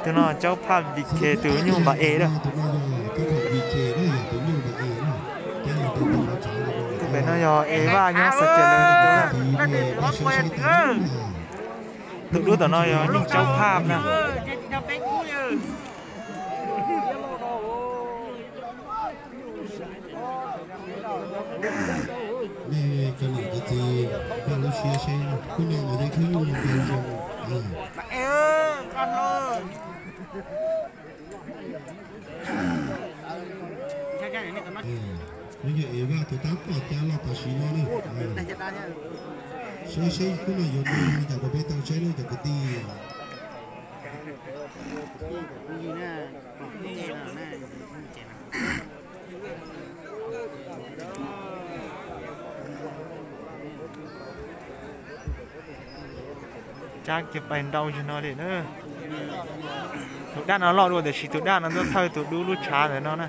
Tus no Caub Phaj Vim Khe tus nyuj npam es lawm. Tus pem no yog Es Vaj nyob Xav Ces Lawv tus na. Tus dub tom no yog nyuj Caub Phaj na. Nej cov niam cov txiv npaj lub siab seb khub no mas yog khub nyuj zoo zoo. Nws yog Es Vaj tus tab tom cab los tam sim no na. Seb seb khub no yuav zoo li cas rau peb tau saib nawb cov kwv tij. Cab kiag pais nrau zig no li na. Tus daj no loj dua tiam sis tus daj no tuaj thawj tus dub lub tshav ntawm no na.